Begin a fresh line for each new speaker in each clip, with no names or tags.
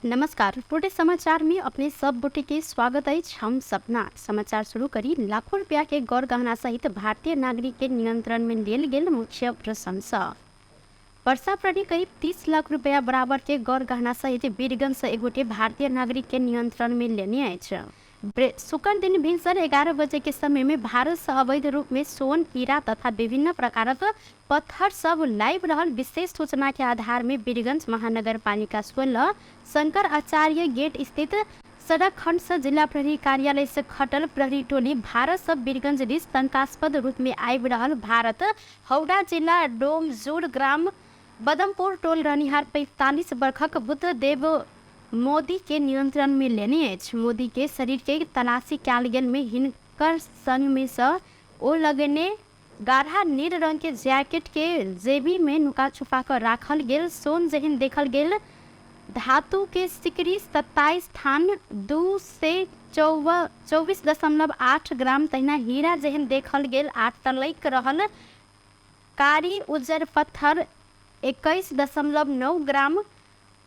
नमस्कार, टुडे समाचार में अपने सब गोटे के स्वागत अछि। हम सपना समाचार शुरू करी। लाखों रुपया के गौर गहना सहित भारतीय नागरिक के नियंत्रण में लेल गेल मुख्य प्रशंसा। वर्षा प्रहरी करीब 30 लाख रुपया बराबर के गौर गहना सहित वीरगंज से एगोटे भारतीय नागरिक के नियंत्रण में लेने अछि। शुक्र दिन भिनसर 11 बजे के समय में भारत से अवैध रूप में सोन, हीरा तथा विभिन्न प्रकारक पत्थर सब लाइव रहल विशेष सूचना के आधार में वीरगंज महानगर पालिका 16 शंकर आचार्य गेट स्थित सड़क खंड से जिला प्रहरी कार्यालय से खटल प्रहरी टोली भारत से वीरगंज दिस शंकास्पद रूप में आबि रहल भारत हौड़ा जिला डोमजूर ग्राम बदमपुर टोल रहनिहार 45 वर्षक बुद्धदेव मोदी के नियंत्रण में लेने अछि। मोदी के शरीर के तलाशी कयल गेल में हिनकर संग में से ओ लगेने गाढ़ा नील रंग के जैकेट के जेबी में नुका छुपा कर राखल गेल सोन जेहन देखल गेल धातु के सिकरी 27 थान 224.8 ग्राम तहिना हीरा जेहन देखल गेल आ टलैक रहल कारी उज्जर पत्थर 21.9 ग्राम,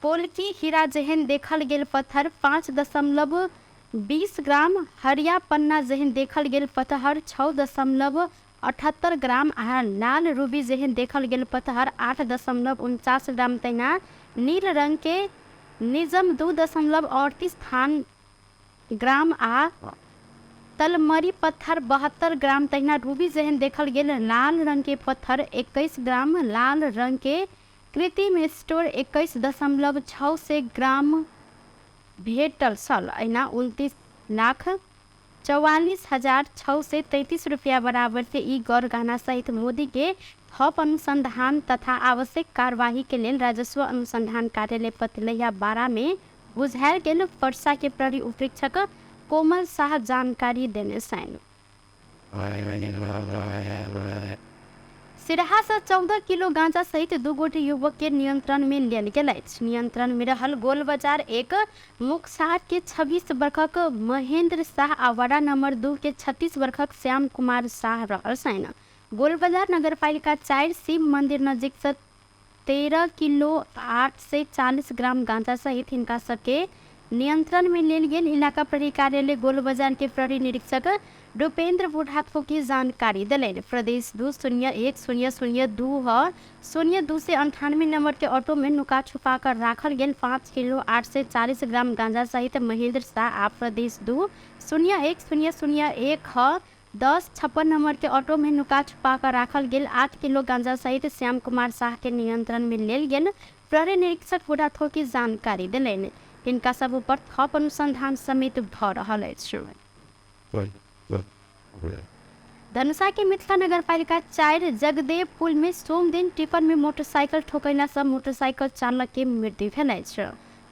पोलकी हीरा जेहन देखल गेल पत्थर 5.20 ग्राम, हरिया पन्ना जेहन देखल गेल पत्थर 6.78 ग्राम आ लाल रूबी जेहन देखल गेल पत्थर 8.49 ग्राम तहिना नील रंग के निजम 2.38 थान ग्राम आ तलमरी पत्थर 72 ग्राम तहिना रूबी जेहन देखल गेल लाल रंग के पत्थर 21 ग्राम, लाल रंग के कृत्रिम स्टोर 21.6 ग्राम भेटल छल। एहिना 29,44,633 रुपया बराबर से ई गौर गहना सहित मोदी के थप अनुसंधान तथा आवश्यक कार्यवाही के लेल राजस्व अनुसंधान कार्यालय पतलैया 12 में बुझायल गेल पर्सा के प्रहरी उपरीक्षक कोमल शाह जानकारी देने छनि। सिरहा से 14 किलो गांजा सहित 2 गोटे युवक के नियंत्रण में लेल गेल अछि। नियंत्रण में रहल गोल बाजार 1 मुखसार के 26 वर्षक महेंद्र शाह आ वडा नंबर 2 के 36 वर्षक श्याम कुमार शाह रहल छनि। गोल बाजार नगरपालिका 4 शिव मंदिर नजिक से 13 किलो 840 ग्राम गांजा सहित हिनका सबके नियंत्रण में लेल गेल इलाका प्रहरी कार्यालय गोल बाजार के प्रहरी निरीक्षक रूपेंद्र बुढ़ाथो की जानकारी दिलनि। प्रदेश 2 0 1 0 0 2 ह 0 298 नंबर के ऑटो में नुका छुपा कर राखल गेल 5 किलो 840 ग्राम गांजा सहित महेंद्र शाह आ प्रदेश 2 0 1 0 0 1 ह 1056 नंबर के ऑटो में नुका छुपा कर राखल गेल 8 किलो गांजा सहित श्याम कुमार शाह के नियंत्रण में लेल गेल प्रहरी निरीक्षक बुढ़ाथो की जानकारी दिलनि। हिनका सब ऊपर थप अनुसंधान समेत भ रहल अछि। धनुषा के मिथिला नगरपालिका 4 जगदेव पुल में सोमदिन टिपर में मोटरसाइकिल ठोकैला से मोटरसाइकिल चालक के मृत्यु भेल अछि।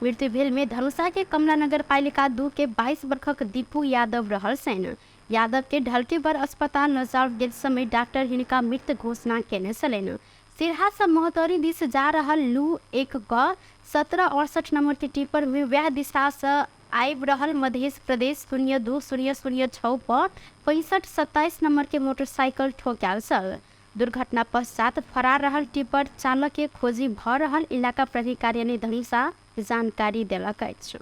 मृत्यु भेल में धनुषा के कमला नगरपालिका 2 के 22 वर्षक दीपू यादव रहल छनि। यादव के ढलकेबर अस्पताल लजाओल गेल समय डॉक्टर हिनका मृत घोषणा केने छलनि। सिरहा से महोत्तरी दिस जा रहल लू 1 ग 1768 नंबर के टिपर में वएह दिशा से आबि रहल मध्य प्रदेश 0 2 0 0 6 पर 6527 नंबर के मोटरसाइकिल ठोकायल छल। दुर्घटना पश्चात फरार रहल टिपर चालक के खोजी भ रहल इलाका प्रहरी कार्यालय धनुषा जानकारी देलक अछि।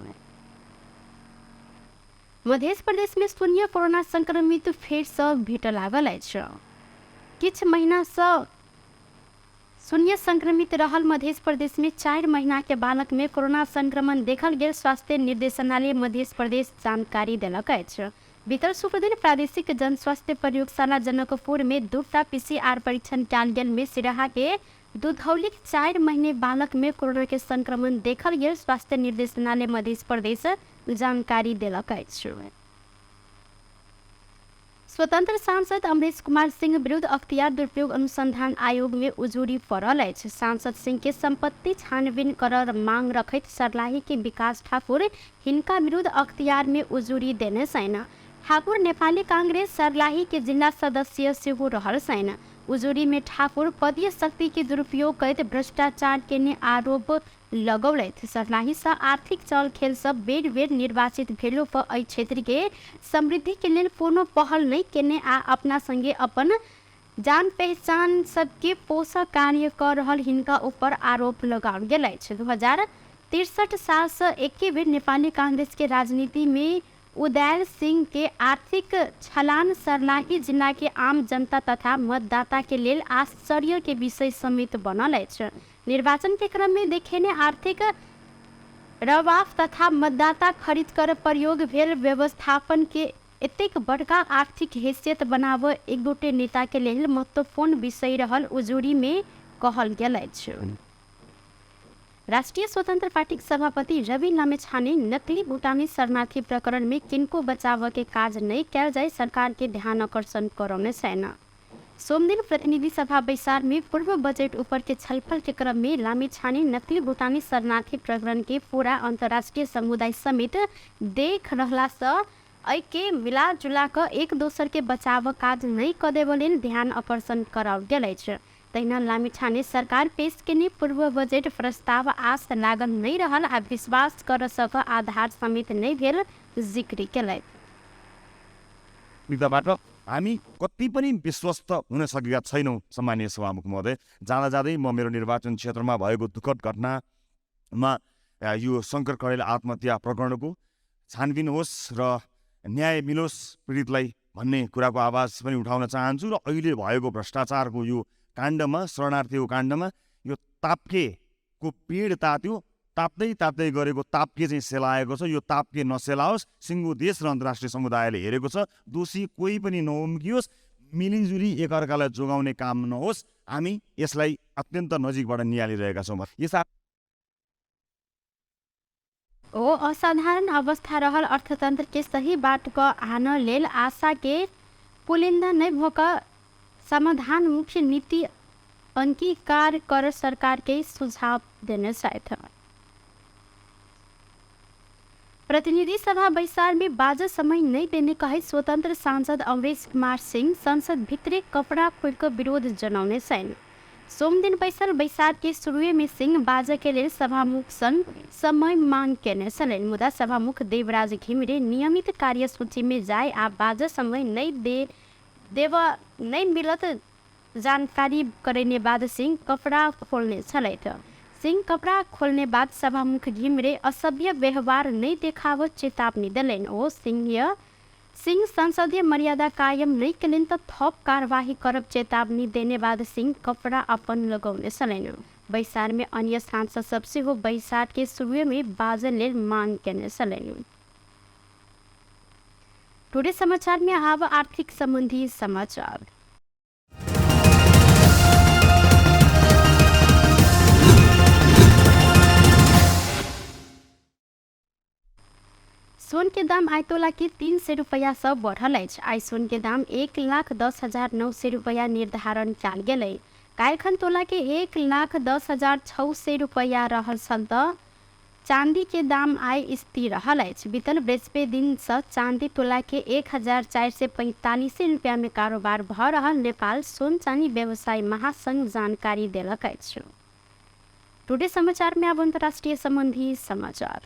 मध्य प्रदेश में शून्य कोरोना संक्रमित फेर से भेटऽ लागल अछि। किछु महीना से शून्य संक्रमित रहल मध्य प्रदेश में 4 महीना के बालक में कोरोना संक्रमण देखल गेल स्वास्थ्य निर्देशनालय मध्य प्रदेश जानकारी देलक अछि। बीतल शुक्रदिन प्रादेशिक जन स्वास्थ्य प्रयोगशाला जनकपुर में 2टा PCR परीक्षण कयल गेल में सिरहा के दुधौलीक 4 महीने बालक में कोरोना के संक्रमण देखल गेल स्वास्थ्य निर्देशनालय मध्य प्रदेश जानकारी देलक अछि। स्वतंत्र सांसद अमरेश कुमार सिंह विरुद्ध अख्तियार दुरुपयोग अनुसंधान आयोग में उजूरी पड़ल अछि। सांसद सिंह के संपत्ति छानबीन कर मांग रखैत सर्लाही के विकास ठाकुर हिनका विरुद्ध अख्तियार में उजूरी देने छनि। ठाकुर नेपाली कांग्रेस सर्लाही के जिला सदस्य सेहो रहल छनि। उजूरी में ठाकुर पदीय शक्ति के दुरुपयोग करैत भ्रष्टाचार केने आरोप लगौलथि। सर्लाही से आर्थिक चल खेल सब बेर बेर निर्वाचित भेलो पर एहि क्षेत्र के समृद्धि के लेल कोनो पहल नहीं केने आ अपना संगे अपन जान पहचान सबके पोषक कार्य कर रहल हिनका ऊपर आरोप लगाओल गेल अछि। 2000 63 सालसँ एके बेर नेपाली कांग्रेस के राजनीति में उदयल सिंह के आर्थिक छलान सर्लाही जिला के आम जनता तथा मतदाता के लेल आश्चर्य के विषय समेत बनल अछि। निर्वाचन के क्रम में देखेने आर्थिक रवाफ तथा मतदाता खरीद कर प्रयोग भेल व्यवस्थापन के एतेक बड़का आर्थिक हैसियत बनाबऽ एक गोटे नेता के लेल महत्वपूर्ण विषय रहल उजुरी में कहल गेल अछि। राष्ट्रिय स्वतन्त्र पार्टीक सभापति रवि लामिछाने नकली भुटानी शरणार्थी प्रकरणमे किनको बचाबऽके काज नहि कयल जाय सरकारके ध्यान आकर्षण करौने छनि। सोमदिन प्रतिनिधि सभा बैसारमे पूर्व बजेट ऊपरके छलफलके क्रममे लामिछाने नकली भुटानी शरणार्थी प्रकरणके पूरा अन्तर्राष्ट्रिय समुदाय समेत देख रहलासँ एहिके मिलाजुला कऽ एक दोसरके बचाबऽ काज नहि कऽ देबऽ लेल ध्यान आकर्षण कराओल गेल अछि। तहिना लामिछाने सरकार पेश केने पूर्व बजेट प्रस्ताव आस लागल नहि रहल आ विश्वास कर सक आधार समेत नहि भेल जिक्री केलथि।
बाट हामी कति पनि विश्वस्त हुन सकेका छैनौँ। सम्मानीय सभामुख महोदय, जाँदा जाँदै म मेरो निर्वाचन क्षेत्रमा भएको दुःखद घटनामा यो शङ्कर कडेल आत्महत्या प्रकरणको छानबिन होस् र न्याय मिलोस् पीडितलाई भन्ने कुराको आवाज पनि उठाउन चाहन्छु र अहिले भएको भ्रष्टाचारको यो काण्डमा, शरणार्थीको काण्डमा यो ताप्केको पिँढ तात्यो, ताप्दै ताप्दै गरेको ताप्के चाहिँ सेलाएको छ। यो ताप्के नसेलाओस्, सिङ्गो देश र अन्तर्राष्ट्रिय समुदायले हेरेको छ। दोषी कोही पनि नउम्कियोस्, मिलिजुली एकअर्कालाई जोगाउने काम नहोस्। हामी यसलाई अत्यन्त नजिकबाट निहालिरहेका छौँ। यस
ओ असाधारण अवस्था रहल अर्थतंत्र के सही बाट क आन लेल आशा के पुलिंदा नहि भऽ कऽ समाधान मुख्य नीति अंगीकार कर सरकार के सुझाव देने छथि। प्रतिनिधि सभा बैसार में बाज समय नहीं देने कहे स्वतंत्र सांसद अमरेश कुमार सिंह संसद भित्रे कपड़ा खोल विरोध जनौने छनि। सोमदिन बैसल बैसार के शुरुए में सिंह बाज के लेल सभामुख संग समय मांग केने छलनि, मुदा सभामुख देवराज घिमिरे नियमित कार्यसूची में जाय आ बाज समय नहीं दे देव नहीं मिलत जानकारी करेने बाद सिंह कपड़ा खोलने छलथि। सिंह कपड़ा खोलने बाद सभामुख घिमिरे असभ्य व्यवहार नहीं देखाव चेतावनी देलनि। ओ सिंह संसदीय मर्यादा कायम नहीं केलनि तऽ थप कार्यवाही करब चेतावनी देने बाद सिंह कपड़ा अपन लगौने छलनि। बैसार में अन्य सांसद सब सेहो बैसार के शुरुए में बाजल लेल मांग केने छलनि। टुडे समाचार में आब आर्थिक संबंधी समाचार। सोन के दाम आइ तोला के 300 रुपैया सँ बढ़ल अछि। आइ सोन के दाम 1,10,900 रुपैया निर्धारण कयल गेलै। काल्हिखन तोला के 1,10,600 रुपैया रहल छल तऽ चांदी के दाम आइ स्थिर रहल अछि। बीतल बृहस्पति दिन सँ चांदी तोला के 1,445 रुपैया में कारोबार भऽ रहल नेपाल सोन चानी व्यवसायी महासंघ जानकारी देलक अछि। टुडे समाचार में आब अंतर्राष्ट्रीय संबंधी समाचार।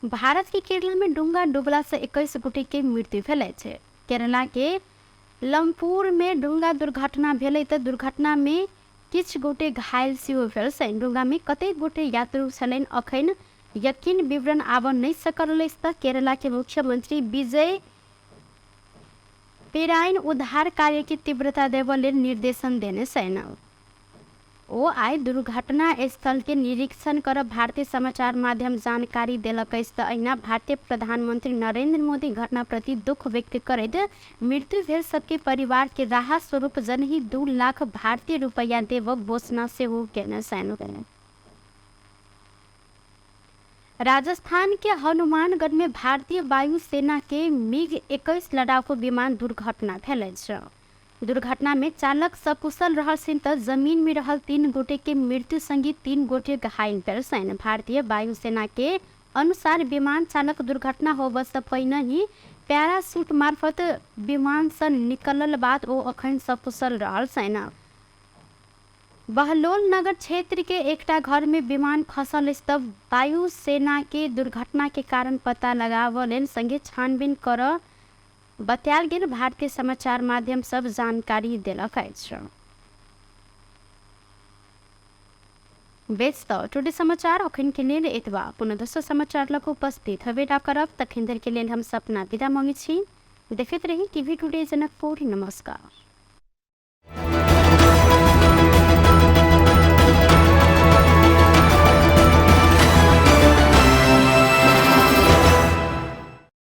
भारत के केरला में डुंगा डूबला से 21 गोटे के मृत्यु भेल अछि। केरला के लमपुर में डुंगा दुर्घटना भेलै तऽ दुर्घटना में किछु गोटे घायल सेहो भेल छनि। डुंगा में कतेक गोटे यात्रु छलनि अखन यकीन विवरण आबऽ नहि सकल अछि तऽ केरला के मुख्यमंत्री विजय पेराइन उद्धार कार्य के तीव्रता देबऽ लेल निर्देशन देने छनि। ओ आइ दुर्घटना स्थल के निरीक्षण कर भारतीय समाचार माध्यम जानकारी देलक अछि। तऽ अहिना भारतीय प्रधानमंत्री नरेंद्र मोदी घटना प्रति दुख व्यक्त करैत मृत्यु भेल सबके परिवार के राहत स्वरूप जनहि 2 लाख भारतीय रुपैया देबक घोषणा सेहो केने छनि। राजस्थान के हनुमानगढ़ में भारतीय वायुसेना के मिग 21 लड़ाकू विमान दुर्घटना भेल अछि। दुर्घटना में चालक सकुशल रहल छनि तऽ जमीन में रहल 3 गोटे के मृत्यु संगे 3 गोटे घायल भेल छनि। भारतीय वायुसेना के अनुसार विमान चालक दुर्घटना होबऽ सँ पहिने ही पैराशूट मार्फत विमान सँ निकलल बाद ओ अखन सकुशल रहल छनि। बहलोल नगर क्षेत्र के एकटा घर में विमान खसल अछि तऽ वायुसेना के दुर्घटना के कारण पता लगाबऽ लेल संगे छानबीन करऽ बतायल गेल भारतीय समाचार माध्यम सब जानकारी देलक अछि। बेस तऽ टुडे समाचार अखन के लेल एतबा। पुनः दोसर समाचार लऽ कऽ उपस्थित हेबे करब, तखन धरि के लेल हम सपना विदा मांगै छी। देखैत रही टीवी टुडे जनकपुर। नमस्कार।